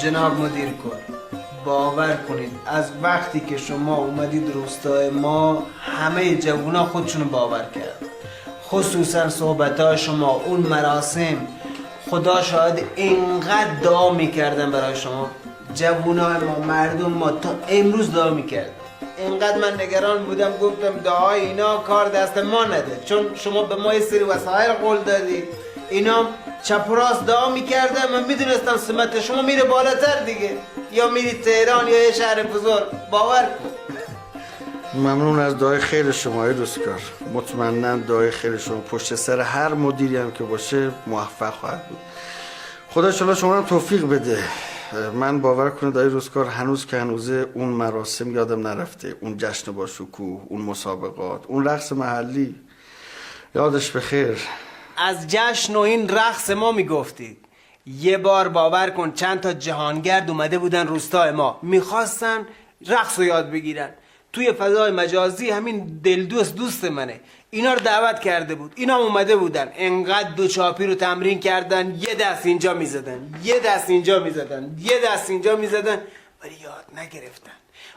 جناب مدیر کل، باور کنید، از وقتی که شما اومدید روستای ما، همهٔ جوونا خودشونو باور کرد. خصوصاً صحبت‌های شما، اون مراسم، خدا شاهد، اینقدر دعا می‌کردن برای شما. جوونای ما، مردم ما تا امروز دعا می‌کرد. اینقدر من نگران بودم، گفتم دعای اینا کار دست ما نده، چون شما به ما یه سری وسایل قول دادی. اینا چپ و راست دعا می‌کردن، من می‌دونستم سمت شما میره بالاتر دیگه، یا میری تهران یا یه شهر بزرگ، باور کن. ممنون از دعای خیر شما، ای روزکار. مطمئناً دعای خیر شما پشت سر هر مدیری هم که باشه موفق خواهد بود. خدا انشالله شما رو هم توفیق بده. من، باور کنید آقای روزکار، هنوز که هنوزه، اون مراسم یادم نرفته، اون جشن با شکوه، اون مسابقات، اون رقص محلی. یادش بخیر. از جشن و این رقص ما می‌گفتید. یه بار باور کن چند تا جهانگرد اومده بودن روستای ما، می‌خواستن رقص رو یاد بگیرن. توی فضای مجازی همین دلدوست، دوست منه، اینا رو دعوت کرده بود، اینا هم اومده بودن، انقدر دوچاپی رو تمرین کردن، یه دست اینجا می‌زدن، یه دست اینجا می‌زدن، یه دست اینجا می‌زدن، ولی یاد نگرفتن.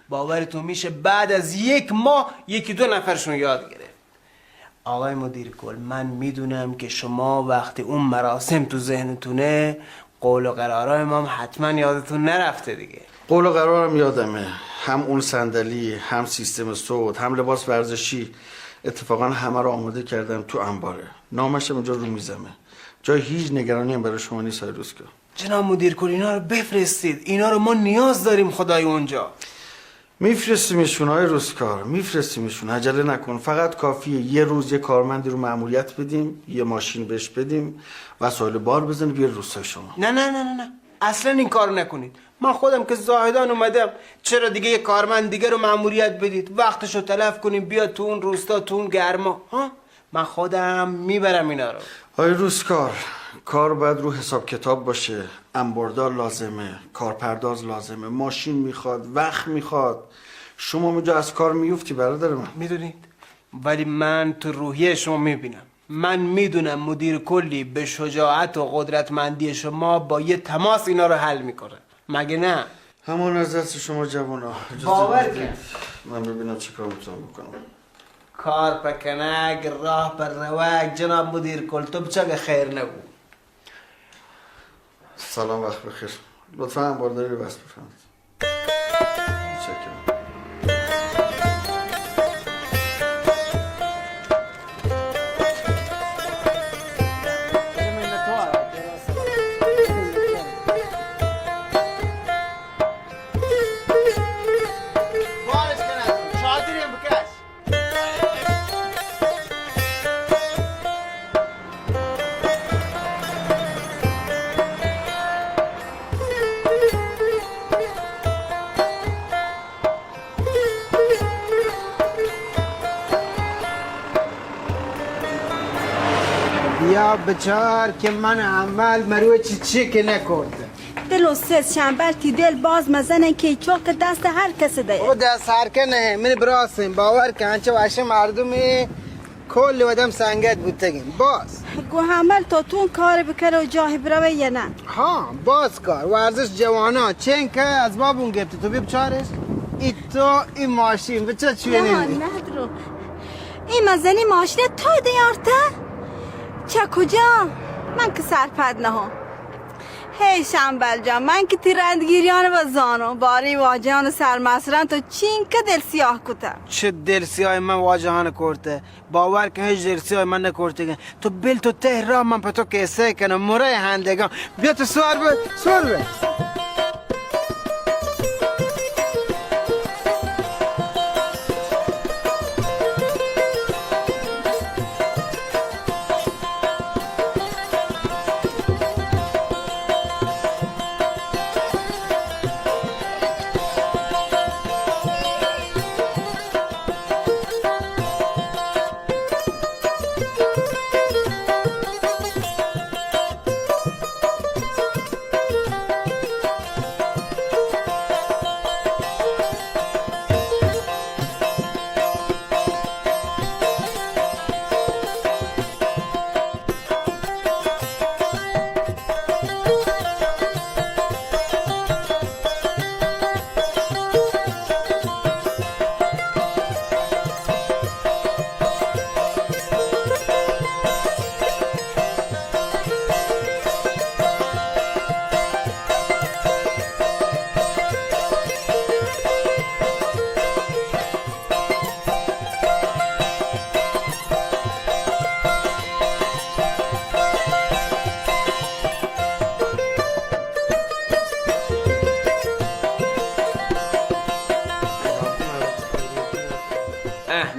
باورتون می‌شه بعد از یک ماه یکی دو نفرشون یاد گرفت. آقای مدیر کل، من می‌دونم که شما وقتی اون مراسم تو ذهنتونه، قول و قرارای ما هم حتماً یادتون نرفته دیگه. قول و قرارم یادمه، هم اون صندلی، هم سیستم صوت، هم لباس ورزشی. اتفاقاً همه رو آماده کردم تو انباره، نامشم اینجا رو میزمه. جای هیچ نگرانی هم برای شما نیست، آقای روزکار. جناب مدیر کل، اینا رو بفرستید، اینا رو ما نیاز داریم خدای اونجا. می‌فرستیمشون آقای روزکار، می‌فرستیمشون، عجله نکن. فقط کافیه یه روز یه کارمندی رو مأموریت بدیم، یه ماشین بهش بدیم، وسایل بار بزنه، بیاره روستای شما. نه، نه، نه، نه، نه. اصلاً این کار نکنید. من خودم که زاهدان اومدم، چرا دیگه یه کارمند دیگه رو مأموریت بدید؟ وقتشو تلف کنیم، بیاد تو اون روستا، تو اون گرما، ها؟ من خودم می‌برم اینا رو. آقای روزکار، کار باید رو حساب کتاب باشه، انباردار لازمه، کارپرداز لازمه، ماشین می‌خواد، وقت می‌خواد. شما اونجا از کار میفتی، برادر من. می‌دونید، ولی من تو روحیهٔ شما می‌بینم. من می‌دونم مدیر کلی به شجاعت و قدرتمندی شما با یه تماس اینا رو حل می‌کنه، مگه نه؟ همان از دست شما جوانا. اجازه باور بدید کن. من ببینم چه کار می‌تونم بکنم. کار په کنگ، راه په روگ، جناب مدیر کل، تو بچه که خیر نبو. سلام، وقت بخیر. لطفاً انبارداری رو بس بفرمایید. متشکرم. بیا بچار که من اول مروچی چی که نکرده. دل و سه شنبل تی دل باز مزنه که چوک دست هر کس ده. او دست هر که نه، من براسم، باور کن، چه وشه مردمی کل ودم سنگت بوتگین. باز. گو حمل تو تون کار بکره و جاهی بروه یا نه؟ ها، باز کار. ورزش جوانا، چین که از بابون گرفتی، تو بیا بچارش. ای تو، ای ماشین، بچه چوی نه، نمیدی؟ نه درو. ای مزنی ماشین تو دیارته؟ چه کجا؟ من که سرپد نهام. هی شنبل جان، من که تی رندگیریان و زانو، باری واجهان سرمسران تو چین که دل سیاه کته. چه دل سیاه من واجهان کرته؟ باور کن، هیچ دل سیاه من نکرتگه. تو بل تو ته راه، من په تو کیسه کنم، مره هندگان. بیا تو سوار به، سوار به.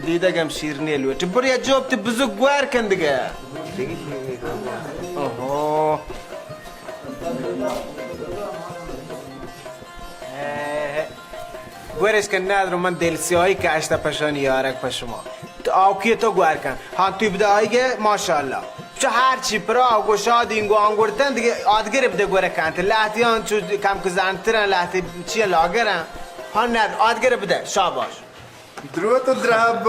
دیدگم شیرنی لوٹی. برو یا جوب تی بزرگ گوار کن دگه. اوهو. گورش کن ندارم، من دل سیاهی که اشتا پشانی یارک پشما. تو آوکی تو گوار کن. هان توی بده آیگه، ماشاءالله. چو هر چی پرا گوشاد اینگو آنگورتن دیگه آدگر بده گوره کنت. لحتی آن چو کم که زنترن، لحتی چی لاگرن. هان ند، آدگر بده، شاباش. دروت و درهبات.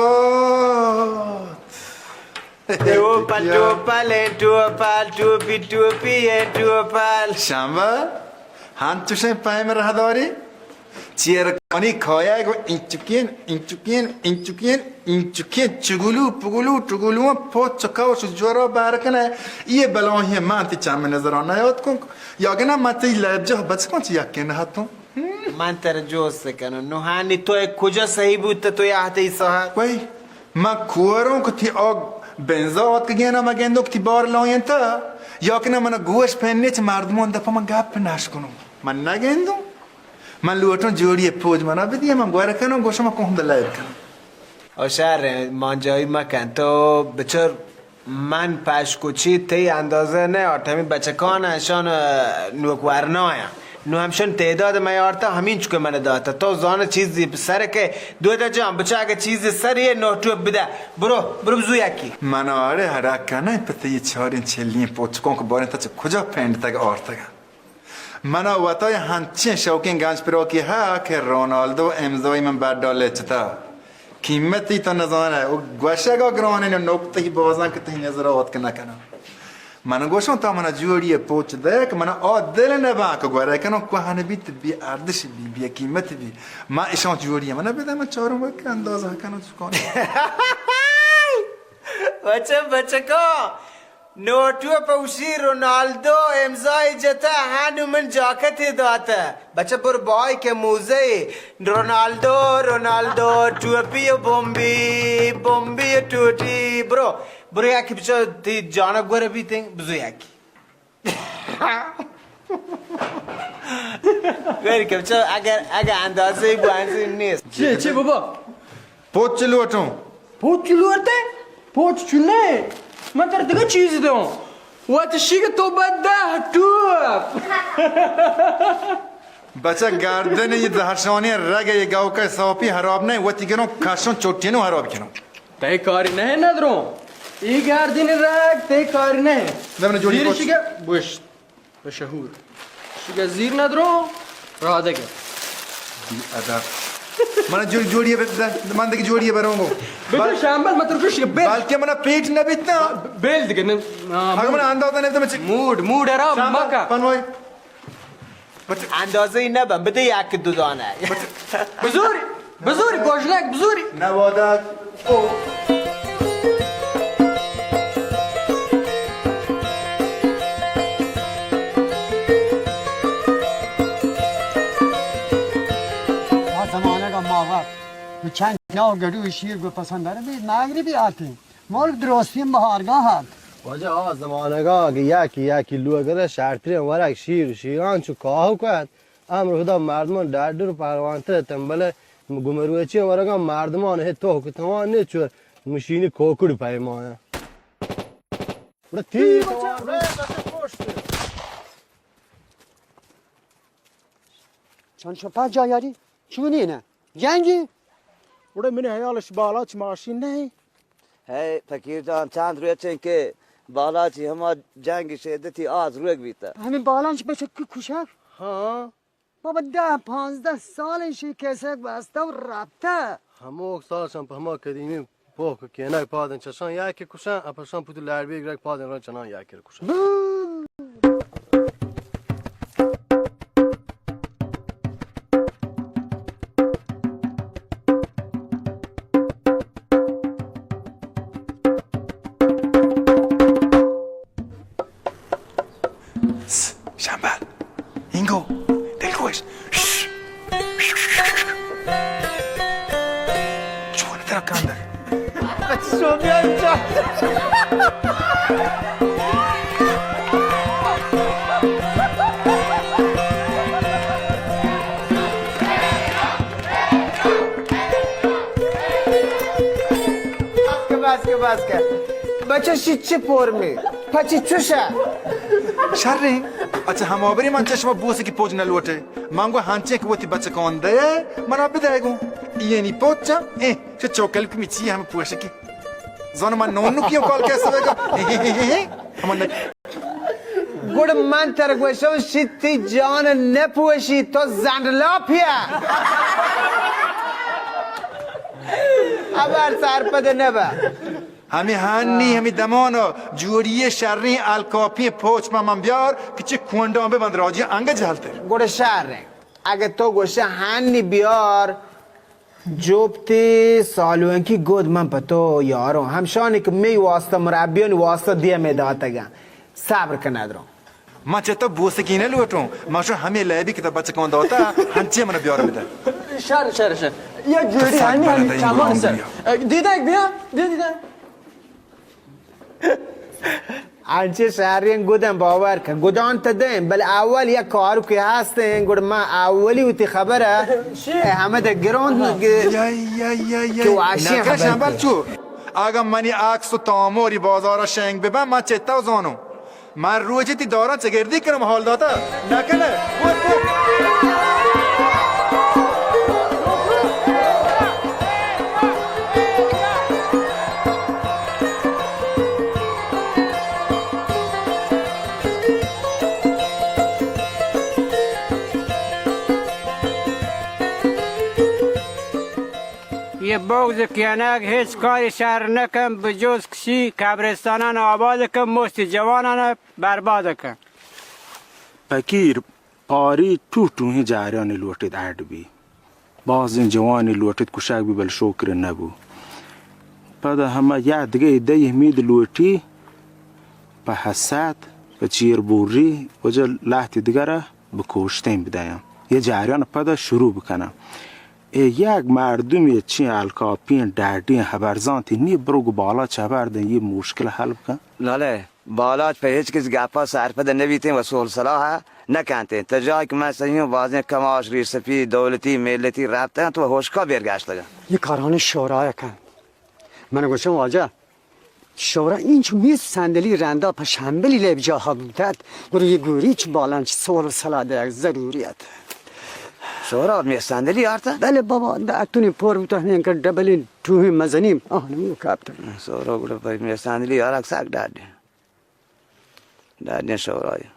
ٹوپل، ٹوپل، اے ٹوپل، ٹوپی، ٹوپی، اے ٹوپل. شمبل، هنچوشیں پیم رهداری؟ چیرکانی کایگ و اینچکین، اینچکین، اینچکین، اینچکین، چگلو، پگلو، ٹگلو، پوچ چکاوش جورا بار کنه. یه بلاهی من تی چم نظران نیاد کن. یا گنا من تی لب جه بچکان چی یکی نهتون. من تر جوست کنو، نوهانی تو کجا صحیح بود تو یا تی ساعت؟ وای، من کوروں کہ تی آگ بنزا آتکگین، من گندوں کہ تی بار لائینتا، یا کہ نہ من گوش پہ نیچ مردمان دپا من گپ نش کنوں. من نگندوں. من لوٹوں جوڑی پوج منا بدی، من گور کنوں، گوشم کون دلائر کنوں. او شر مانجایی مکن، تو بچر من پشکوچی تی اندازه نه آرت، همین بچکان اشان، اه، نوک ورنایا. نو همشان تعداد من آرتا، همین چکه من داتا. تو زان چیزی سر که دو ده جان بچه اگه چیزی سر یه نه تو بده. برو، برو بزو یکی. من آره هرک کنه پتی چارین چلین پوچکون که بارین تا چه کجا پند تگ آرتگن. منا وتای هنچیں شوقیں گنج پراکی ها کہ رونالدو امضای من بڈا لچتا. قیمتی تو نزانه، او گوشگا گرانه، نو نقطه‌ای بازن که تئی نظر آت که نکنه. من گوشم تا منا جوڑی پوچ ده که منا آ دل نبا که گوره کنم کوهن بیت، بی ارزش بی، بی قیمت بی. من اشان جوڑی منا بده، من چارم وقت اندازه کنم چکان. بچه، بچکا، نوٹو پہ اوشی رونالدو امضای جتہ، ہانو من جاکتے داتہ. بچہ برو بای کہ موزے. رونالدو، رونالدو، ٹوپی و بمبی، بمبی و ٹوٹی. برو، برو یکی بچہ تی جانک گورہ بیتیں، بزو یکی. ویری کم چو اگر، اگر اندازے بو انزی نیست. چی، چی بابا؟ پوچ لوٹوں. پوچ لوٹے؟ پوچ چنے؟ من تر دگہ چیز دوں. وت شیگ تو بد دہ ٹوپ. بچہ گردن یہ زہرشانی رگ یہ گوکہ ساپی حراب نہیں، وتی گروں کشوں چوٹینوں حراب کنوں. تئی کاری نہ اِنت ندروں. اے گردن رگ تئی کاری نہ اِنت. نہ، من جوڑی زیر پوچ. شگہ بوشت. بشہور. شگہ زیر ندروں. رادگہ. بی ادب. من جوڑی، جوڑی بر-، من دگہ جوڑی بروں گو. بچہ بل-، شامبل متر کش بل. بلکہ من پیٹ نہ بیتنا. بل دگہ نہ. اگر من اندازہ نہ بیتنا، موڈ، موڈ ارا شامبل، مکا. پنوئی. بچہ. اندازہ ای نبن، بدے یک دو دانہ. بچہ. بزوری، بزوری، گوژنک، بزوری. نوادگ. او. آ زمانگ ءَ ما وت چند جاہ گڈو شیر گو پسند دارے، ناگری بھی آتے. ملک درستی بہارگاہ ات. واجہ آ زمانگا کہ یکی یکی لوگ ءَ شرتریں ورگ شیر، شیران چو کاہو کت، امر ہدا مردمان ڈاڈر پہلوانتر اتن، بلے گمروچیں ورگاں مردمان ہے توک توان نے چو مشینی کوکڑ پیمایا. گڑا تی چند شپا جا یاری چونی نہ جنگی. گڑا منی حیالش بالاچ ماشین نہ اِنت. ہے فقیر جان، چند روچ اِنت کہ بالاچی ہما جنگ شدتی آز روگ بیتا. ہمیں بالاچ بچک کشک. ہاں. بابا دہ پانزدہ سال اِنت شی کیسک بستا و رپتا. ہموک سال شان پہ ہما قدیمی پوک کینک پادن چشان یکی کشان، اپشان پوتی لار بیگ رگ پادن ران چنان یکی کشان. شمبل، اینگو، دلگوش. شش. چون ترا کاندگ؟ شو بیا اینجا. باز کن. بچہ شی چی پورمی؟ پچی چوشا؟ شریں. اچھا، ہما بری من چہ شما بوسکی پوچ نہ لوٹے. من گو ہنچیں کہ وتی بچکان دے، منا بدے گو. یعنی پوچا، اے، چہ چوکل کمی چی ہم پوشکی. زن من نون نو کیوں کال کیسے گا؟ ہم نہ. گڑ من تر گوشوں، شی تی جان نہ پوشی، تو زنڈ لاپیا. ابر سرپد نہ با. ہمے ہانی، ہمے دمان ء جوڑی ء شریں الکاپیں پوچ پہ من بیار کہ چہ کونڈاں بہ بند راجی انگہ جہلتر. گڑا شریں. اگہ تو گوشے ہانی بیار، جوپتی سالونکی گد من پہ تو یاروں. ہمشانی کہ می واسطہ مربیانی واسطہ دیمے داتگاں. صبر کن ادروں. من چہ تو بوسکی نہ لوٹوں. من شو ہمے لیبی کہ تو بچکاں داتا، ہنچے من بیار بدہ. شر، شر، شر. یک جوڑی ہنی، ہنی چمان سر. دیدہ یک بیا، بیا دیدہ. انچے شہریں گدن باور کن. گدان تہ دیں، بل اول یک کارو کہ ہستیں، گڑ من اولی وتی خبر ہے. ہمد گرون کہ واشی نکش خبر ہم بل چو. اگاں منی عکس و تاموری بازار شنگ ببن، من چہ تو زانوں. من روچی تی داراں چگردی کنم حال داتا. نہ کنہ. یہ بغض کینگ ہیچ کاری شر نکن، بجز کشی قبرستانان آباد کن، مشت جوانان برباد کن. پکیر پاری ٹوہ ٹوہیں جاریانی لوٹیت اڈ بی. بازیں جوانی لوٹیت کشگ بی بل شوکر نبو. پدا ہما یا دگہ دئی ہمید لوٹی پہ حسد، پہ چیر بوری، وجہ لہتی دگرا بکوشتیں بدیاں. یہ جاریان پدا شروع بکناں. اے یک مردمی چین الکاپین ڈاڈین ہبر زانتی نی برو گو بالاچ ہبر دیں یہ مشکل حل بکن. نالے، بالاچ پہ ہچ کس گپا سرپد نہ بیتیں و صلح صلاح نہ کنتیں. تا جاہے کہ من سہی اوں بازیں کماش، ریش سپید، دولتی، ملتی رپتگ انت و ہشکا بیر گشتگ انت. یہ کارانی شورا کن. من گوشاں واجہ، شورا اینچو میز صندلی رندا پہ شمبلی لیب جاہا بوتت، گڑا یہ گوری چہ بالاچ صلح صلاح دیگ ضروری ات. شورا میز صندلی آرتا؟ بلے بابا، دا اتونی پور بوتا ہمیں انکر ڈبلین ٹوہیں مزنی آہنمو کپتگ. شورا گڑا پہ میز صندلی آرگ سک ڈاڈیں. ڈاڈیں شورای.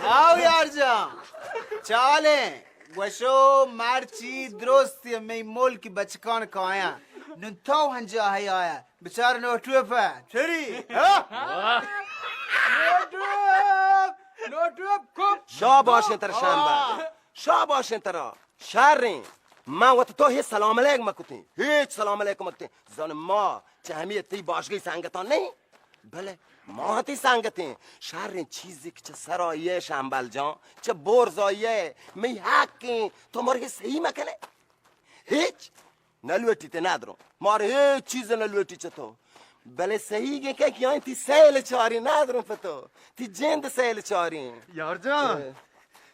آو یار جان، چالیں. گوشو، مرچی درستی مئی ملک بچکان کایاں. نون تو ہنجا ہے آیا. بچار نوٹوپ ء. چری؟ ہا؟ نوٹوپ! نوٹوپ کپ! شاباش انت ترا شمبل. شاباش انت ترا. شریں. من وت تو ہیچ سلام علیک مکتیں. ہیچ سلام علیک مکتیں. زن ما چہ ہمے تئی باشگئی سنگتان نہیں. بلے ما تئی سنگتیں. شریں چیزے کہ چہ سرا یہ شمبل جان، چہ برزا یہ مئی حق ایں، تو مر ہیچ صحیح مکنے. ہیچ نہ لوٹیت ندروں. مار ہیچ چیز نہ لوٹی چہ تو. بلے صحیح گے کہ کیاں تئی سیل چاری ندروں پہ تو. تئی جند سیل چاری. یار جان، اے.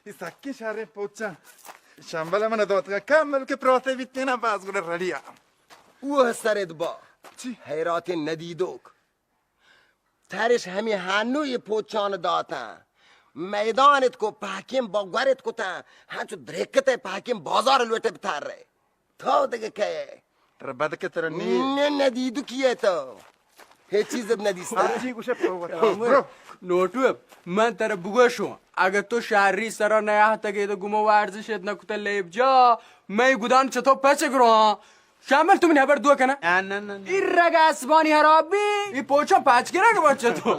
یہ سکی شریں پوچاں. شمبل من دوتگا کم بلکہ پراتے بیتینا باز گڑا رڑیا. وہ سرد با. چی؟ حیرات ندیدوک. ترش ہمے ہنو یہ پوچان داتاں. میدان ات کو پہکیں با گور ات کتاں. ہنچو درکت ء پہکیں بازار لوٹے بتر رہے. تو دگہ کئے؟ ترا بد کہ ترا نی. نہ، نہ دیدو کیے تو. ہیچ چیز ات نہ دیستا. ہر چی گوشے پرو وتا. برو. نوٹو، من ترا بگوشوں، اگہ تو شہری سرا نیاہتگے تو گمو ورزش ات نکتا لیب جا، میں گدان چتو پچ گرو ہاں. شامل تو منی ہبر دو کنا. نہ، نہ، نہ، نہ. ای رگ آسمانی حراب بی، ای پوچا پاچ گرگ بچ تو.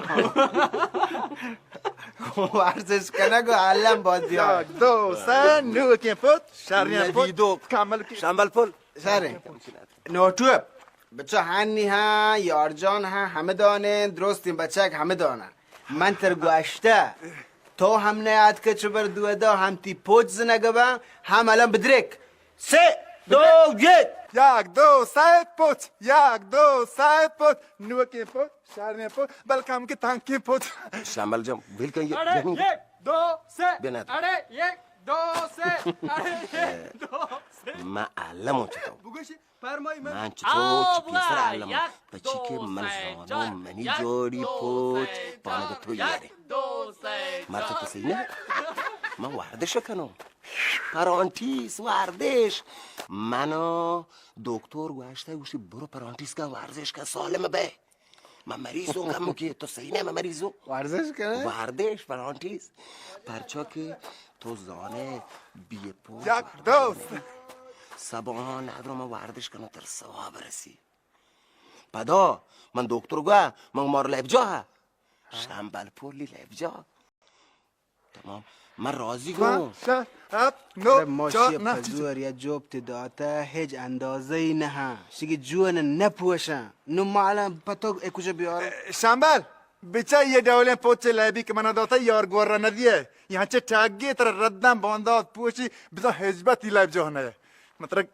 ورزش کنگ و عالم بازی ها. یک، دو، سه، نوکیں پت، شریں پت. ندیدو. کامل کی. شامل پل. شریں. نوٹو، بچا ہنی ہاں، یارجان ہاں، ہمدانیں، درستیں بچک ہمداناں. من تر گوشتہ. تو ہم نیاد کہ چبر دو دا ہم تی پوچ زنگ با، ہم الان بدرک. سے، دو، یک. یک، دو، سئے، پوچ. یک، دو، سئے، پوچ. نوکیں پوچ، شریں پوچ، بلکم کہ تنکیں پوچ. شمبل جان، ول کن، اڑے، یک، دو، سے. بیا نہ. اڑے، یک، دو، سے. اڑے، یک، دو، سے. ما علمو چتو. بگوشی، فرمائی من. من چتو چی پیسر علمو. پچی کہ من زانو منی جوڑی پوچ پانگ تو یاری. مرچ تو سی نہ. من وردش کنو. پرانٹیس ورزش. منو دکتر گوشته، گوشتی برو پرانٹیس کن، ورزش کن، سالم بئے. من مریضوں کمو کی تو صحیح نه، من مریضوں. ورزش کنه؟ ورزش، پرانٹیس. پرچا که تو زانه بی پوچ یک ورزش دوست. نکنی. سبان ندارم، من ورزش کنم تر ثواب رسی. پدا من دکتر گوه، من مار لبجا ها. شمبل پولی لبجا. تمام. من راضی گوں. شش، هفت، نه، ارے ما چار، شی نه، پزور یا جوب تی داتا هیچ اندازه ای نه. شگی جون نه پوشن. نو ما الان پتو اکوجه بیارم. شمبل، بچا یه ڈولیں پوچ لیبی که منا داتا یار گور ندیه. یه هنچه ٹاگی تر ردن باندات پوشی، بزا هجبتی لیب جا نه. مطلب،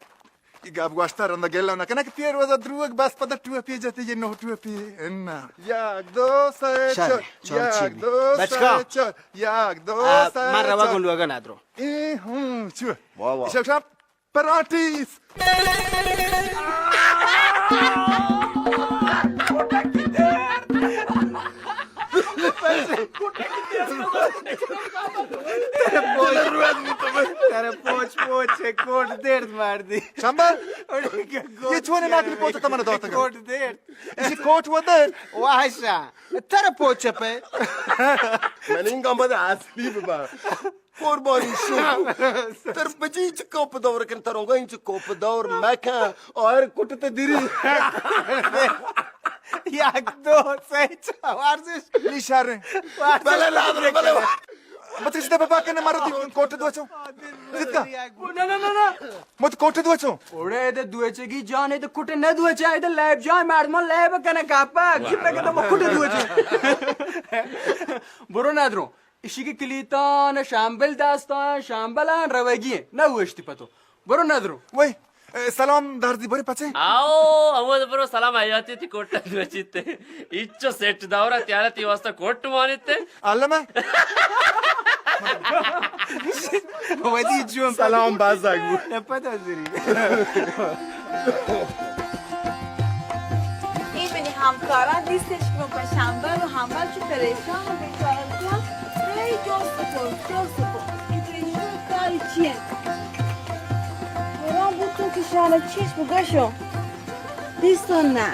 ای گپ گوشتہ رندا گلہ نہ کنہ کہ پیر وزا دروگ بس پدا ٹوپی جتی یہ نو ٹوپی. انا. یک، دو، سئے، شر، چار. چار چی یک، بی؟ دو، بچکا. سئے، چار. یک، دو، آ، سئے، من روا چار. گوں لوگا ندرو. ای، هم، چو. واہ، واہ. شب، شب، پرانٹیس. ترے پوچ، ترے پوچ، پوچ، کوٹ درد مردی. شمبل، اڑے کہ یہ چونے ناکلی پوچ تمنا داتا. کوٹ درد. اسی کوٹ و درد. وحشا، ترے پوچ پہ. من انگا بد اصلی ببا. قربانی شو. تر بچی چه کوپ دور کن، ترونگا این چه کوپ دور مکن. آیر کٹت دری. یک، دو، سئے، چار، ورزش. لی شر. ورزش. بلے، لا، بلے، بلے. مت کسی دفعہ پاک نے مارو دی کوٹ دو چو. زدگا. نه، نه، نه، نه. مت کوٹ دو چو. اوڑے دے دوچگی جان دے کوٹ نہ دوچا، دے لیب جان مردمان لیب کنے کپا. کی پہ کہ تو کوٹ دوچے. برو ندرو. اشی کہ کلیتان شامبل داستان، شامبلان روگی ہیں، نہ ہوشتی پتو. برو ندرو. وای، اه، سلام درزی بری پچے؟ آو، ہمود برو سلام حیاتی تی کوٹا دوچیتے. ایچو سیٹ دورا تیارا تی واسطہ کوٹ مانیتے. علمہ. ودی جون سلام بازاگ بو. پتہ زری. اے منی ہمکاراں دیستش کہ من پہ شمبل و حمبل چو پریشان و بیچارہ بوتاں. ہئی جست کن، جست کن. اے پریشان کاری چی انت؟ حیران بوتوں کہ شان چیش بگوشوں. دیستوں نہ.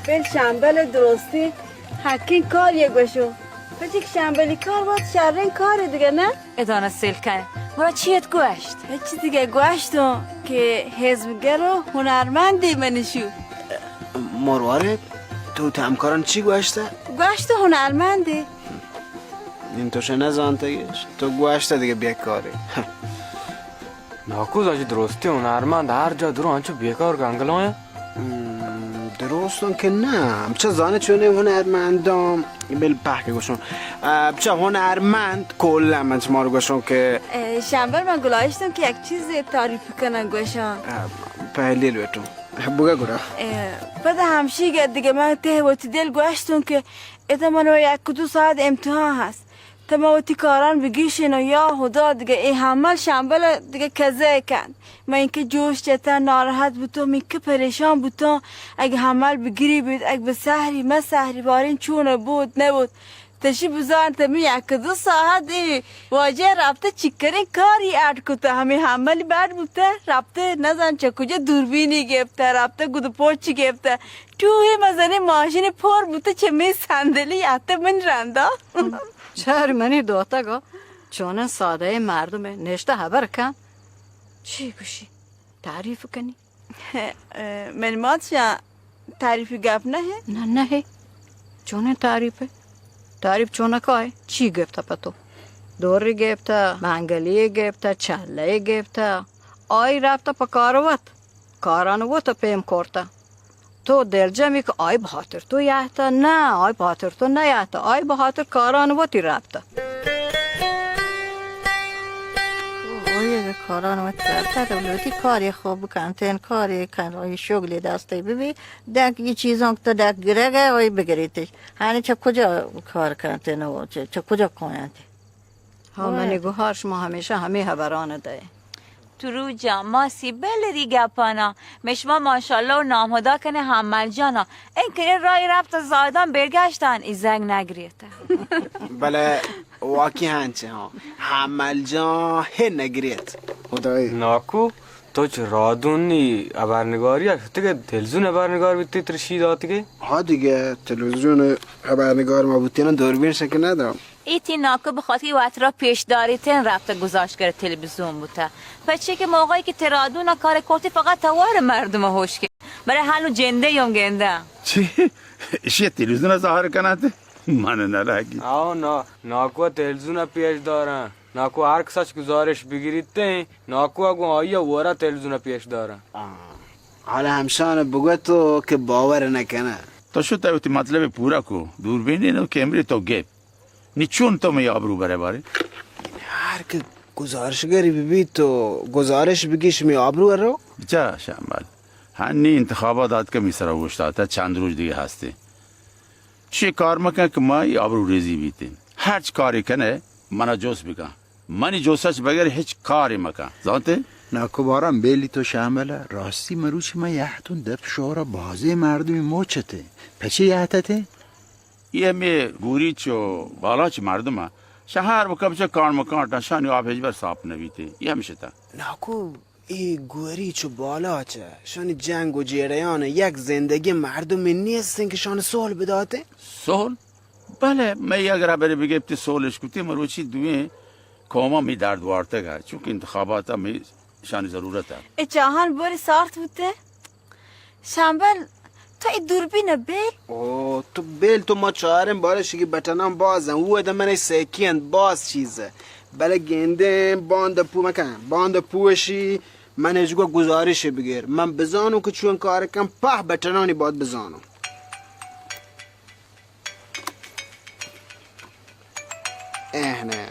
بل شمبل درستی حقیں کاری گوشوں. پچک شمبلی کار وت شریں کاری دگہ نہ؟ ادانہ سیل کن. گڑا چی ات گوشت؟ ہچ دگہ گوشتوں کہ حزبگر و ہنرمندی منشو. مروارد، تو تی ہمکاران چی گوشتہ؟ گوشت ہنرمندی. نیم تو شہ نزانتگش، تو گوشتہ دگہ بیکارے. ناکو زاجی درستی ہنرمند ہر جا درو انچو بیکار گنگلایاں. ہم، درستاں کہ نہ، ہمچہ زانے چونے ہنرمنداں، بل پہکے گوشوں. آ، بچہ ہنرمند کلا من چہ مارو گوشوں کہ اے، شمبل من گلائشتوں کہ یک چیز تعریف کنن گوشاں. آ، پہلی لوٹوں. بگا گڑا. اے، پدا ہمشی گہ دگہ من تہ وتی دل گوشتوں کہ ادا منو یک دو ساعت امتحان ہست. تہ من وتی کاران بگیشینوں، یا ہدا دگہ اے حمل شمبل دگہ کزہ کنت. من اینکہ جوش جتاں، ناراحت بوتاں، من اینکہ پریشان بوتاں، اگہ حمل بگری بیت، اگہ بسہری مسہری باریں چون بوت نبوت. تشی بزانت من یک دو ساعت اے واجہ رپتہ چکریں کاری اڈ کتہ، ہمے حمل بڈ بوتہ، رپتہ نزان چہ کجا دوربینی گپتہ، رپتہ گد پوچ گپتہ. ٹوہے مزنیں ماشینے پر بوتہ چہ مئے صندلی اتہ من رندا. چار منی دوتگا چونن سادہ مردمے نشتہ ہبر کن. چی گوشی؟ تعریف کنی؟ من مات شا تعریفی گپ نہ ہے؟ نہ، نہ ہے. چونیں تعریف ہے؟ تعریف چونکا ہے؟ چی گپتہ پہ تو؟ دوری گپتہ، منگلی گپتہ، چلہ گپتہ. آئی رپتہ پہ کار وت. کاران وت پیم کرتہ. تو دلجمی کہ آئی بہاتر تو یہتہ؟ نہ، آئی بہاتر تو نیہتہ. آئی بہاتر کاران وتی رپتہ. کاران وت کرتگ، لوٹی کاری خوب بکنتین، کاری کن، آئی شغلی دستی ببی، دک ای چیزان که تو دک گرگه، آئی بگریتش. هانی چه کجا کار کنتین و چه، چه کجا کاینتی؟ ها، منی گوهار، شما همیشه همه خبران دئے. ترو جان، ما سی بل ری گپانا. مشما ماشاءالله و نامهدا کنه حمل جانا. این که این رای رفت زایدان برگشتن، ای زنگ نگریته. بله، واقعی هنچه ها. حمل جان هی نگریت. خدای. ناکو، تو چه رادونی خبرنگاری ها شتگه، تلویزیون خبرنگار بیتی ترشی داتگه؟ ها دیگه، تلویزیون خبرنگار ما بوتینا دوربین شکه ندام. ای تی ناکو به خاطر وطرا پیش داریتین رفته گذاشت کرد تلویزیون بوته. پچه که موقعی که ترادون کار کرتی فقط توار مردم هوش که. بله هنو جنده یون گنده. چی؟ اشی تلویزیون ظاهر کنات؟ من نلاگی. آو نا، ناکو تلویزیون پیش دارن. ناکو هر کساش گزارش بگیریت، ناکو گون آیا ورا تلویزیون پیش دارن. آه. حالا همشان بگو تو که باور نکنه. تو شو تا وتی مطلب پورا کو. دوربین اینو کیمری تو گپ. نی چون تو می آبرو برے بارے؟ هر که گزارشگری ببی تو گزارش بگیش می آبرو رو؟ بچا شامل. هنی انتخابات آتکه می سرا اوشتاته، چند روز دیگه هستی. چی کار مکن که ما ای آبرو ریزی بیتین. هرچ کاری کنه، منا جوس بکن. منی جوسش بغیر هیچ کاری مکن. زانته؟ ناکو باران بیلی تو شامل. راستی مروچی ما یهتون دپ شورا بازی مردمی موچته. پچه یهتته؟ ای همه گوریچ و بالاچ مردم ها. شهر و کبچه کان مکان ٹشانی آب هیچ بر صاف نبیته. ای همیشه تا. ناکو، ای گوریچ و بالاچه شانی جنگ و جیڑیان یک زندگی مردمی نیستن که شان سول بداته؟ سول؟ بله، می اگر بره بگپتی سولش کتی، مروچی دوین قوما می درد وارتگ ها، چونکه انتخابات می شانی ضرورت ها. ای چاهان بوری سارت بوته؟ شمبل، تو ای دوربین بیل؟ او، تو بیل، تو ما چاریں بارش کی بٹنان بازن، او اد من سیکین باز چیزه. بله گندیں، باند پو مکن، باند پوشی، من اجگو گزارش بگیر. من بزانو که چون کار کن، په بٹنانی باد بزانو. اهنه.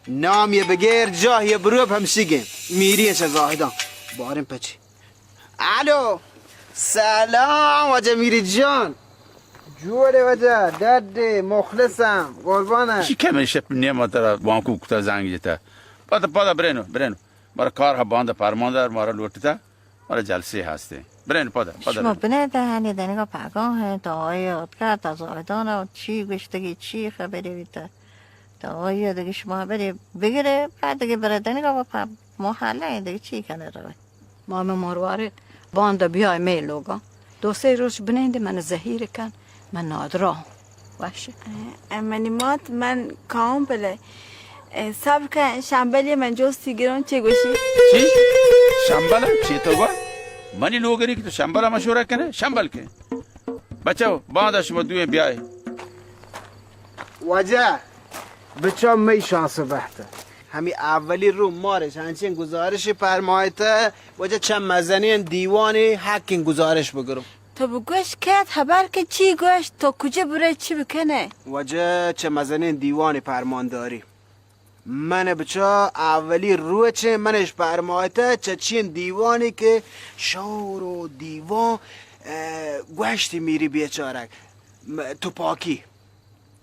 نام یه بگیر، جاه یه بروب همشیگین. میری چه زاهدان. بارین پچی. الو. سلام واجه میری جان. جوڑے واجه، ڈڈے، مخلصم، قربانه. چی کمه شپ نیما ترا بانکو کتا زنگ جتا. پدا، پدا برینو، برینو. مارا کار ها باندا پرماندار مارا لوٹتا. مارا جلسه هسته. برینو پدا، پدا شما برینو. بنه دهنی دنگا پگاه تا آیا اتکا تا زاهدان چی گشتگی، چی خبری بیتا. تا آیا دیگه شما بری بگیره، بعد دیگه بره دنگا با پ-، محله دیگه چی کنه روی. ما مروارید باندا بیای می لوگا. دو سه روز بنندی من زهیر کن، من نادرا. باشه. اه، منی مات، من کاوم پله. اه، صبر کن، شمبلی من جوستی گرون چه گوشی؟ چی؟ شمبل؟ چی تو گو؟ منی لوگری که تو شمبل مشوره کنه؟ شمبل که. بچو، باندا شما دوئیں بیای. واجه، بچا می شانس بهته. همی اولی رو مارش هنچین گزارش پرمایته، واجه چه مزنین دیوانی حقین گزارش بگرم. تو بگوش کت خبر که چی گوشت، تو کجا بره چی بکنه؟ واجه چه مزنین دیوانی پرمانداری. من بچا اولی روچ منش پرمایته چه چین دیوانی که شور و دیوان، اه، گوشتی میری بیچارک، م-، تپاکی.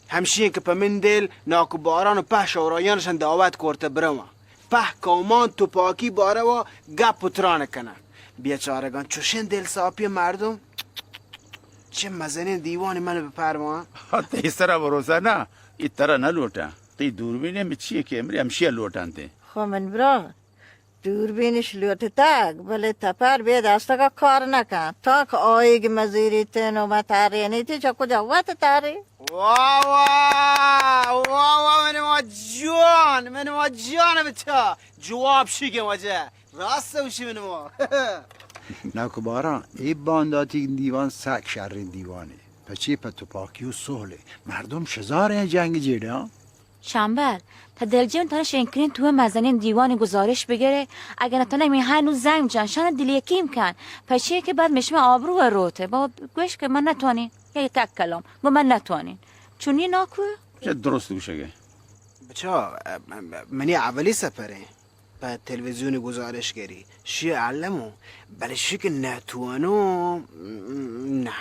همشین که په من دل ناکو باران و په شورایانشان دعوت کرته بروان. په کامان تپاکی باره و گپ و تران کنه. بیچارگان چوشین دل ساپی مردم. چه مزنین دیوانی من بپرمان. تی سرا بروسه نه، ای ترا نه لوٹه. تی دوربینه می چیه که امری همشیه لوٹنته. خو من برا دوربینش لوٹتگ، بلے تپر بے دستگا کار نکن، تاں کہ آیگ مزیریتن و مترینیتی چہ کجا وت تری؟ واہ واہ، واہ واہ، من ما جوان، من ما جوان بچا، جواب شی کہ واجہ، راست گوشی من ما. ناکو باران، اے بانداتی دیوان سک شرین دیوانے، پچے پہ تپاکی و سہلے، مردم شزاریں جنگ جیڑاں. شمبل، تہ دلجم تنش انکرین تو مزنین دیوانی گزارش بگرے، اگر نتنه می هنو زنگ جان شان دل یکیم کن، پچه که بعد مشما آبرو روته، با گوش که من نتوانین، یا یک کلام، گو من نتوانین. چونی ناکو؟ چه درست گوشگه. بچا، منی اولی سفره. پہ تلویزیون گزارشگری. شی علمو، بلے شی کہ نتوانو، نہ.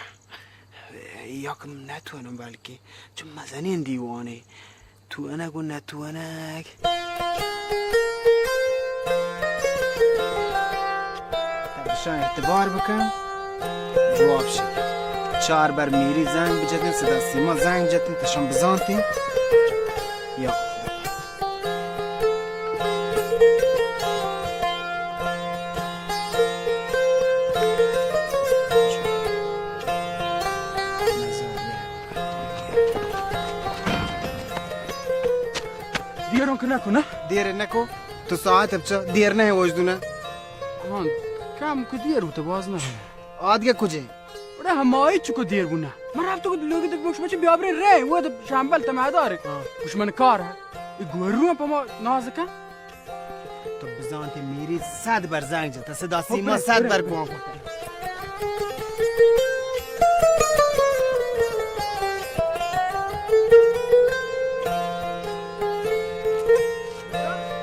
یا کہ نتوانو، بلکہ چو مزنین دیوانے. تو انگ و نتوانگ. بشان اعتبار بکن، جواب شی. چار بر میری زنگ بجتن، صدا سیما زنگ جتن، تشان بزانتین. یا دیرون که نکو، نه؟ دیر نکو. تو ساعت بچه دیر نه وجدونه. آن کم که دیر بوته باز نه. آدگه کجه؟ اڑے ہمائی چکو دیر بونا. من رفتو کہ لوگی تو بکش بچے بیابرے رے، وہ تو شامبل تمہ دارے. ہاں. کش من کار ہے. یہ گورو پہ ما ناز کن. تو بزانتے میری صد بر زنگ جتا، صدا سیما صد بر کون.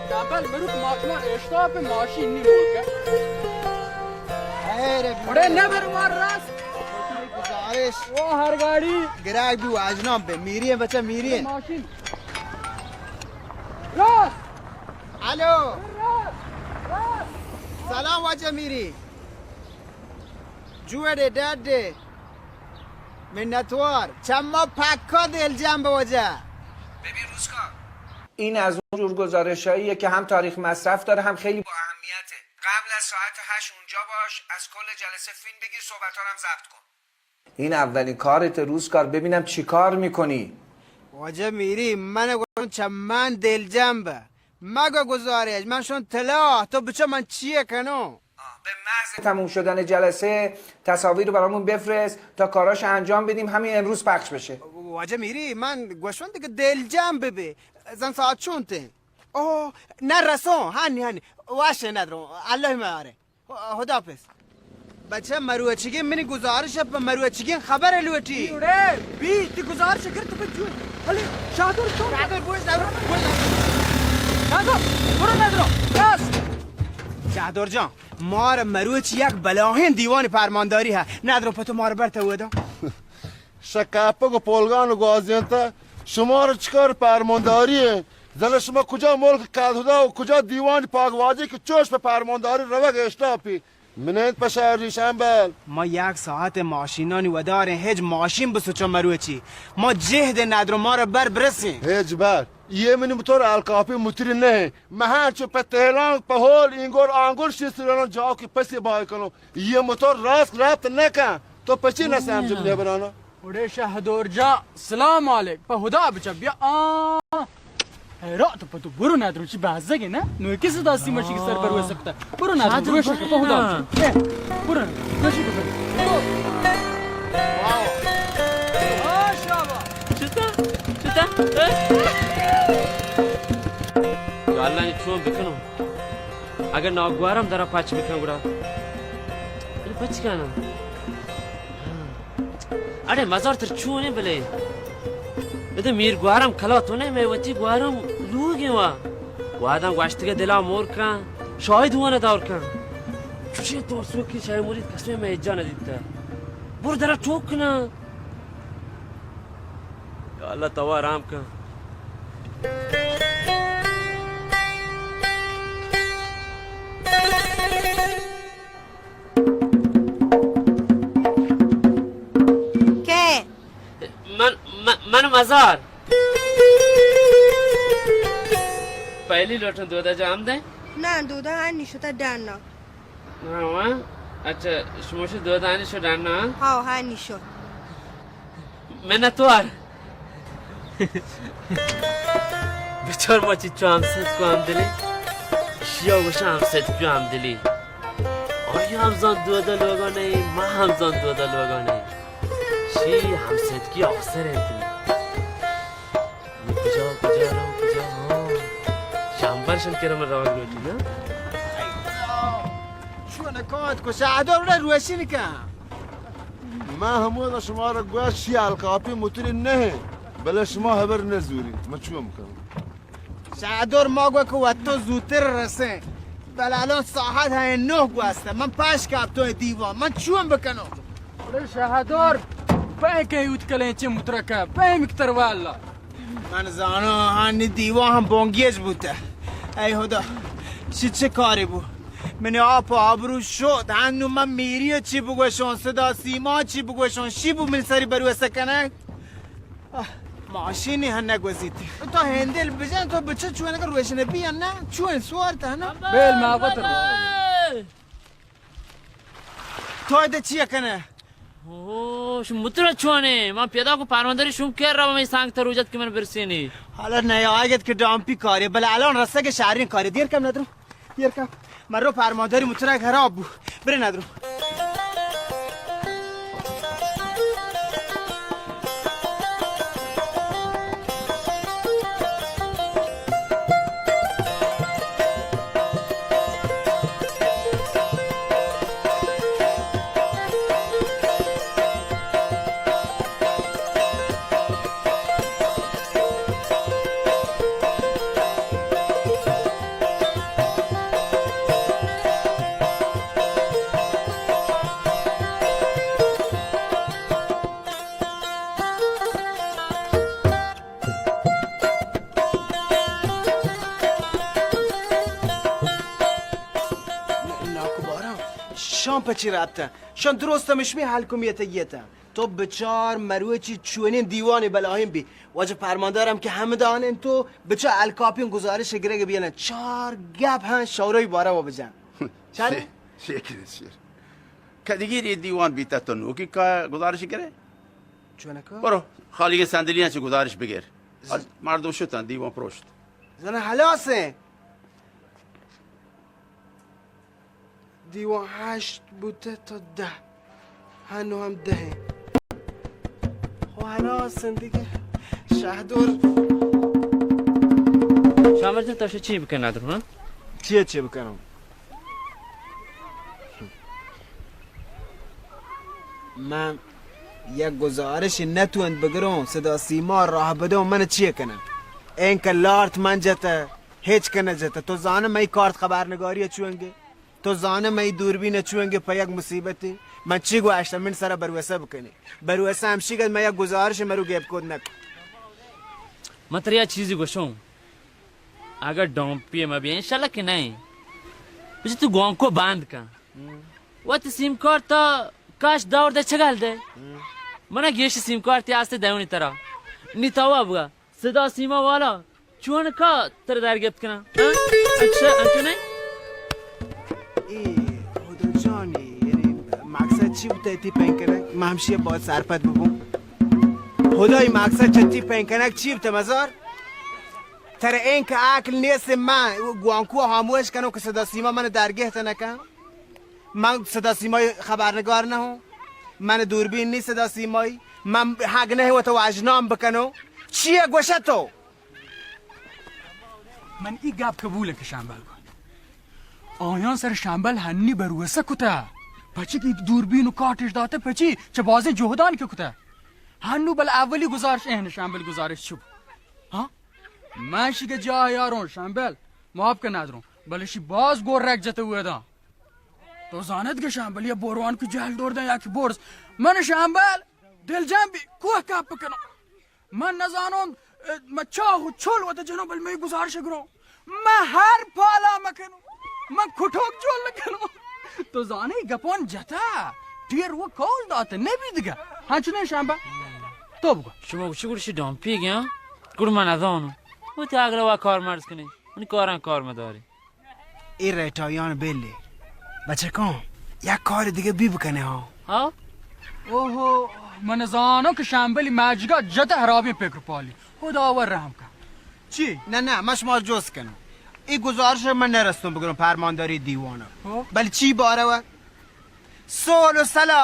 شامبل مروک ماشما اشتاپ ماشین نی ملکہ. خیر، بڑے نبر مار راست. گزارش. او ہر گاڑی. گراگ بی واجنام پہ میری ہیں بچہ، میری ہیں. ماشین. راست. الو. راست. راست. سلام واجہ میری. جوڑے ڈڈے. منتوار. چما پکا دل جنب واجہ. ببین روزگار. این از اون جور گزارش‌هاییه که هم تاریخ مصرف داره، هم خیلی با اهمیته. قبل از ساعت هشت اونجا باش، از کل جلسه فیلم بگیر، صحبت‌ها رو هم ضبط کن. این اولین کارت روزگار، ببینم چی کار می‌کنی؟ واجه میری، من گوشم چه من دلجم به. مگه گزارش، من شون طلا، تو بچه من چیه کنو؟ آه، به محض تموم شدن جلسه تصاویر رو برامون بفرست تا کاراش انجام بدیم، همین امروز پخش بشه. واجه میری، من گوشون دیگه دلجم ببی. زن ساعت چون ته؟ اوه، نه رسون، هنی، هنی. واشه ندرو، الله میاره. خداحافظ. بچه مروچیگین منی گزارش پہ مروچیگین خبر لوٹی. اڑے، بی، تی گزارش گر تو بجو. حالی، شاہدور تو. شاہدور بوش ندرو، بوش ندرو. شاہدور، برو ندرو. بس. شاہدور جان، مار مروچی یک بلاہیں دیوان پرمانداری ہے. ندرو پتو مار برتا ودا. شکاپگ و پولگان و گوازینتا شمار چکار پرمانداری ہے؟ زن شما کجا ملک کدہدا و کجا دیوان پاک واجہ کہ چوش پہ پرمانداری روگ اشتاپی؟ منند پہ شہر ریشان بل. ما یک ساعت ماشینانی وداریں، ہچ ماشین بسوچا مروچی. ما جہد ندرو، مارا بر برسیں. ہچ بر. یہ منی موتور الکاپی موتری نہیں. مہان چو پہ تہلان، پہ ہول، اینگور، آنگور شیسترانو جاو کی پسی بای کنو. یہ موتور راست رابط نکن. تو پچی نہ سمجھ لیبرانا. اڑے شہدور جان، سلام علیک. پہ خدا بچا بیا. آ. حیرات پہ تو برو ندرو چی بازگے نا. نو کس داستی مشی سر پر ہوئے سکتا. برو ندرو، شہدور، روش برو پہ خدا نا. بچا. اے، برو ندرو، روش پہ خدا. واو. آ، شابا. چتا؟ چتا؟ یا اللہ، نی چون بکنو؟ اگر ناگوارم درا پچ بکن گڑا. بلے پچ کنم. اڑے مزار تر چون ہے بلے؟ ادے میر گوارم کلا تو نے، میں وتی گوارم لوگ وا. واداں گوشتگے دلا مور کن، شاہد وانا دور کن. چوشیں ترسوکی شاہ مرید قسم میں اجا نہ دیتا. بر درا ٹوک کنا. یا اللہ تو آرام کن. کئے؟ من، من، من مزار. پہلی لوٹن دودا جا ہم دیں؟ نہ، دودا ہر نشتا ڈن نا. ہاں، ہاں. اچھا، شما شو دودانی شو ڈن نا؟ ہاں، ہر نشو. منتوار. بچار ما چی چو ہمسد کو ہم دلی. شیا وشا ہمسد کو ہم دلی. آیا ہم زان دودا لوگا نہیں، ما ہم زان دودا لوگا نہیں. شی ہمسد کی افسر ہے. کجا، کجا رو، کجا؟ ہاں. شامبر شن کرم راگ لوٹی نا. چون کات کو شاہدور روشن کن. من ہمودا شما را گوشت شی الکاپی متری نہ، بلے شما حبر نزوری. من چون کنم؟ شهدور ما گو که وقت تو زودتر رسیں. بله الان ساعت های نه گوسته. من پش کپتو دیوان. من چون بکنم؟ اڑے شهدور، پهکه یوت کلیں چه مترکه، پهمکتر والا. من زانو هانی دیوان هم بونگیج بوته. ای خدا، شی چه کاری بو؟ من آپ و آبرو شد. هنو من میری چی بگوشون، صدا سیما چی بگوشون، شی بو من سری بروسه کنه؟ آه، ماشینی هم نگوزیتی. تو هندل بجن، تو بچه چونه که روشنه بیان نه؟ چون سوار تا نه؟ بیل ما وتر. تو ده چی کنه؟ اوه، شو متر چونه؟ من پیدا کو پرمانداری شوم کر را می سانگ تروجت که من برسینی. حالا نه آگت که دامپی کاری، بله الان رسه که شهرین کاری. دیر کم ندرو. دیر کم. من رو پرمانداری متر خراب بو. بره ندرو. ناکو باران، شان پچی رابطه؟ شان درست همش می حال کمیت گیتن. تو بچار مروچی چونین دیوان بلاهیم بی. واجه پرماندارم که همه دانن تو بچار الکاپین گزارش گرگ بیانن. چار گپ هم شورای باره و بجن. چل؟ شی-، شکر شیر. کدیگیر ای دیوان بیتا تو نوکی کا گزارش گره؟ چونکا؟ برو، خالی صندلیاں چه گزارش بگر. ز- مردم شتن، دیوان پروشت. زن حلاسه. دیوان هشت بوته تا ده. هنو هم ده. خو حلاسن دیگه. شهدور. شامر جان، تو چی بکن ندرو، ها؟ چیه چی بکنم؟ من یک گزارش نتوند بگروں، صدا سیما راه بدوں، من چی کنم؟ اینکه لارت من جته، هیچ کنه جته. تو زانه مئی کارت خبرنگاری چونگه؟ تو زانه مئی دوربین چونگه په یک مصیبتی؟ من چی گوشتم؟ من سر بروسه بکنی. بروسه همشی گد من یک گزارش مرو گیب کود نکن. من تریا چیزی گوشوں. اگر ڈامپی ما بیا، انشاءاللہ کہ نہیں. بچے تو گوانکو باند کن. وقت سیم کارت تا کاش دور دے چگل دے. منا گیش سیم کارتی آستے دیونی ترا. نی توا بگا. صدا سیما والا. چون کا تر در گپت کنا؟ ہاں؟ اچھا، انچو نہیں؟ اے، خدا جانی، یعنی مقصد چی بوتا تی پین کنک؟ ما ہمشی باید سرپد ببوں. خدای مقصد چہ تی پین کنک چی بوتا مزار؟ ترا اینکہ عقل نیست، من گوانکو ہاموش کنوں کہ صدا سیما من درگہت نکن. من صدا سیمای خبرنگار نہ ہوں. من دوربین نی صدا سیمای. من حق نہ وت واجنام بکنوں. چیے گوشہ تو؟ من ای گپ قبول کہ شمبل گو. آیاں سر شمبل ہنی بروسہ کتہ. پچی کہ دوربین و کاٹش داتہ، پچی چہ بازیں جہدان کہ کتہ. ہنو بل اولی گزارش اہن شمبل گزارش چو. ہاں؟ من شی کہ جاہ یاروں شمبل، معاف کن ندروں، بلے شی باز گور رگ جتہ اودا. تو زانت کہ شمبل یا بوروان کو جہل دور دیں یا کہ بورس. من شمبل دل جان بی کوہ کپ کنوں. من نزانوں، اه، من چاہ و چول وت جنوں بل مئی گزارش گروں. من ہر پالا مکنوں. من کٹوک جول نکنوں. تو زانے گپان جتا. ڈیر و کول دات نبی دگہ. ہاں چنے شمبل؟ تو بگو. شما گوشی گوشی ڈامپی گیا. گڑ من نزانوں. وہ تی اگلا وا کار مرز کنی. من کاراں کار مداری. اے ریٹایان بلے. بچکاں، یک کار دگہ بی بکنے ہاں. ہاں؟ اوہو، من زانوں کہ شمبلی ماجگا جت حرابیں پکر پالی. خداور رحم کن. چی؟ نہ، نہ، من شما جست کنم. ای گزارش من نرستم بگرم پرمانداری دیوانه. ہو؟ بلے چی باره و؟ سول و سلا.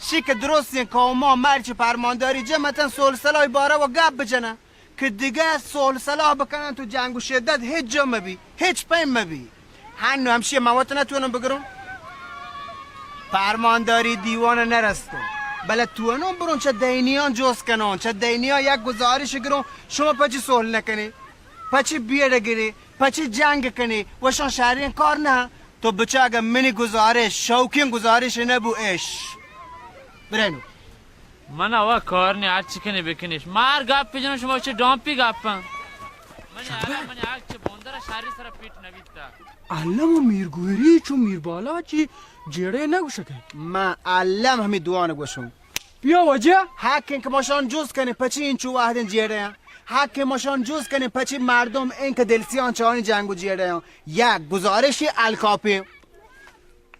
شی کہ درستیں قوما مرچ پرمانداری جمعتن سول سلای باره و گپ بجنن. کہ دگہ صلح صلاح بکنن تو جنگ و شدت ہچ جا مبی، ہچ پیم مبی. ہنو ہمشی من وت نتونم بگرم. پرمانداری دیوان نرستم. بلے تونم برون چہ دینیان جست کنان، چہ دینیان یک گزارش گرون، شما پچی صلح نکنی؟ پچی بیڑ گری، پچی جنگ کنی، وشان شریں کار نہ۔ تو بچا اگہ منی گزارش، شوقیں گزارش نہ بو اش۔ برینو۔ من اوا کار نی، ہر چی کنی بکنیش۔ مار گپ جنو، شما چہ ڈامپی گپن۔ من الم، من آگ چہ بندر شری سر پیٹ نویتا۔ الم و میر گوری چو میر بالا چی جیڑے نہ گوشکے۔ من الم ہمی دوان گوشوں۔ بیا واجہ۔ حق انت کہ مشان جز کنیں پچی انچو وہدیں جیڑے ہیں۔ حق انت مشان جز کنیں پچی مردم انت کہ دلسیان چانی جنگ و جیڑے ہیں۔ یک گزارشی الکاپی۔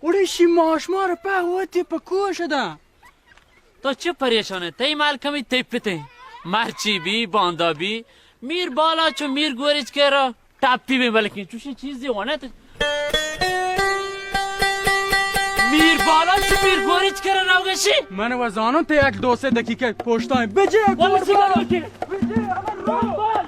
اڑے شی ماش مار پہ وتی پہ کوش دا۔ تو چہ پریشان ئے؟ تئی مالکمی تئی پتیں۔ مرچی بی، باندا بی، میر بالا چو میر گوریچ کرا ٹاپی بی، بلکیں چوشیں چیزے وانت۔ میر بالا چو میر گوریچ کرا نوگشی۔ من و زانوں تے یک دو سے دقیقہ پوشتائیں۔ بجے والا قربان۔ سیگار بجے، امر رو۔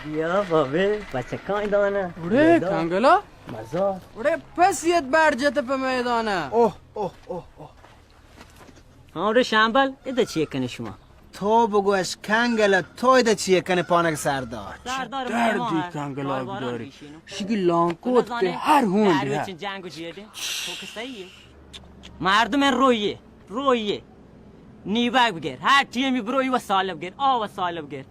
بیا بابے، بچکاں دانہ۔ اڑے میدان۔ کنگلا۔ مزار۔ اڑے پسیت بار جت پہ میدانہ۔ اوہ، اوہ، اوہ، اوہ۔ ہاں، اڑے شامبل، ادا چیے کنے شما؟ تو بگوش کنگلا، تو ادا چیے کنے پانک سردار؟ سردار درد مہمان دی ہے۔ کنگلا کاروباران بداری۔ بیشینو۔ شگی لانکوت کے ہر ہون دیا۔ جنگ جیڑے۔ تو کہ صحیح ہے۔ مردم رویے۔ رویے۔ نیبگ بگر۔ ہر ٹیمی بروی و سالب گر۔ آ و سالب گر۔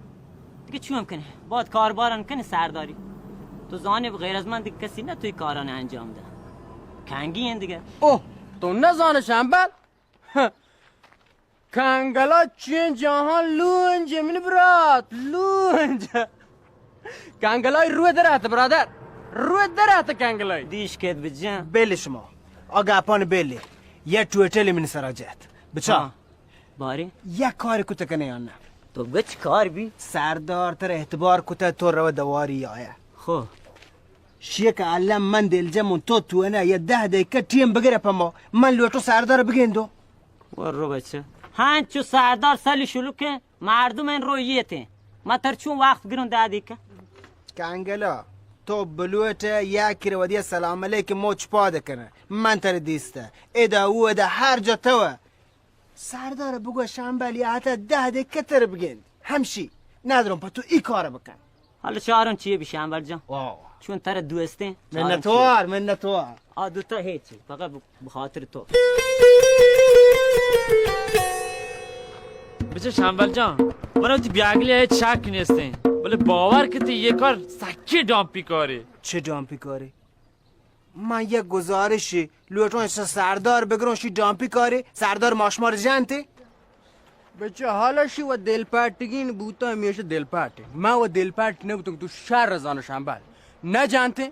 دیگه چون کنه؟ باید کارباران کنه سرداری۔ تو زانه غیر از من دیگه کسی نه توی کاران انجام ده۔ کنگی این دیگه۔ اوه، تو نزانه شنبل؟ کنگلا چین جهان لونج منی برات، لونج۔ کنگلای روی درات برادر، روی درات کنگلای۔ دیش کت بجن۔ بل شما۔ آ گپان بل۔ یه ٹویٹل من سرا جت۔ بچا۔ ہاں۔ بارے؟ یک کار کت کنے یا نہ؟ تو گچ کار بی؟ سردار تر اعتبار کت تو رو دواری آیا۔ خو۔ شیک عالم من دلجم تو تو نه یه ده دقیقه ٹیم بگره پما۔ من لوٹو سردار بگندو۔ ورو بچه۔ ہنچو سردار سلی شلوکه مردم این رویته۔ ما تر چون وقت گرون ده دقیقه؟ کنگلا، تو بلوٹه یک رو ودی سلام علیک موچ پاد کنه۔ من تر دیسته۔ ادا او ادا هر جا تو۔ سردار بگو شنبل یا حتی ده دقیقه تر بگند۔ همشی ندارم پا تو ای کار بکن۔ حالا چارم چیه بی شنبل جان؟ آه۔ چون تر دوستیں۔ منتوار، منتوار۔ آ دوتا هیچی، فقط ب-، بخاطر تو۔ بچه شنبل جان، من وتی بیاگلی هیچ شک نیستیں، ولی باور کتی یه کار سکی ڈامپی کاری۔ چه ڈامپی کاری؟ من یک گزارشی لوٹوں، ایشا سردار بگروں، شی ڈامپی کاری، سردار ماشمار جنتی۔ بچہ حالا شی و دلپٹگین بوتا، ہمیشہ دلپٹ۔ من و دلپٹ نبوتوں، تو شر زانو شنبل۔ نہ جانتے؟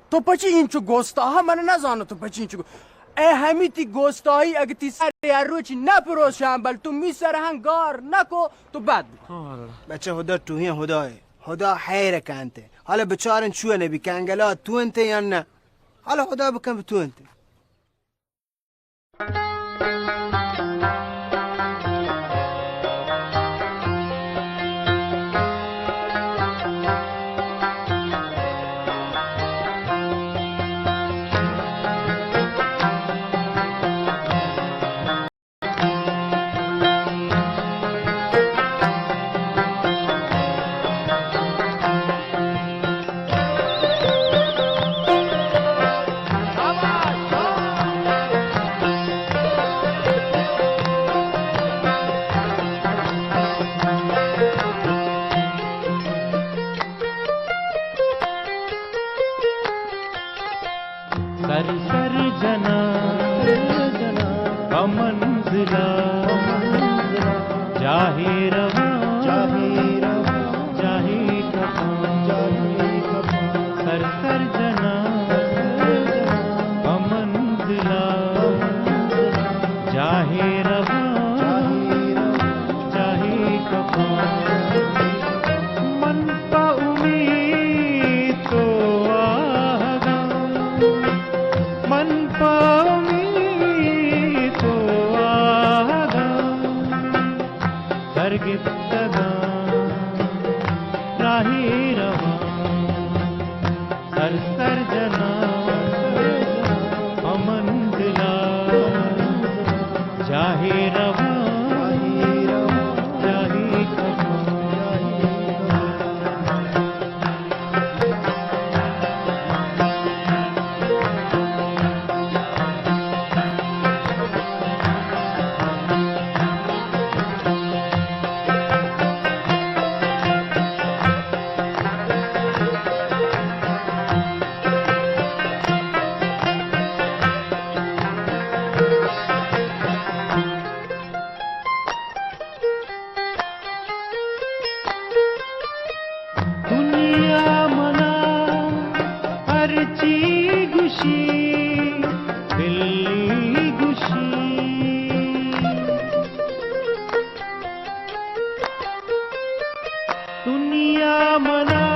تو پچی اینچو گوستاہا من نہ زانو، تو پچی اینچو گو-، اے ہمی تی گوستاہی اگہ تی سر ہر روچی نہ پروز شنبل، تو می سر ہنگار نہ کو، تو بد بکن۔ بچہ خدا ٹوہیں خدا ہے۔ خدا حیر کنت۔ حالا بچارن چو نبی کنگلا تو انت یا نہ؟ حالا خدا بکن تو انت۔ سر سر جناں پہ منزلا، جاہے رواں، جاہے کپاں، سر سر جناں پہ منزلا، جاہے رواں، جاہے کپاں۔ من پہ امیت تو آہگاں، من پہ امیت تو آہگاں، سر گپتگاں راہے رواں، سر سر جناں پہ منزلا۔ ہرچی گوشی، بلی گوشی۔ دنیا منا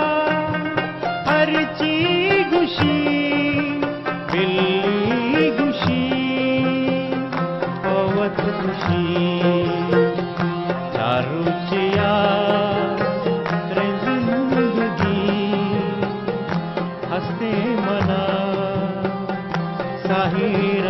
ہرچی گوشی، بلی گوشی، پہ وت گوشی۔ چار روچے آ ترند نندگی، ہستیں منا ساحر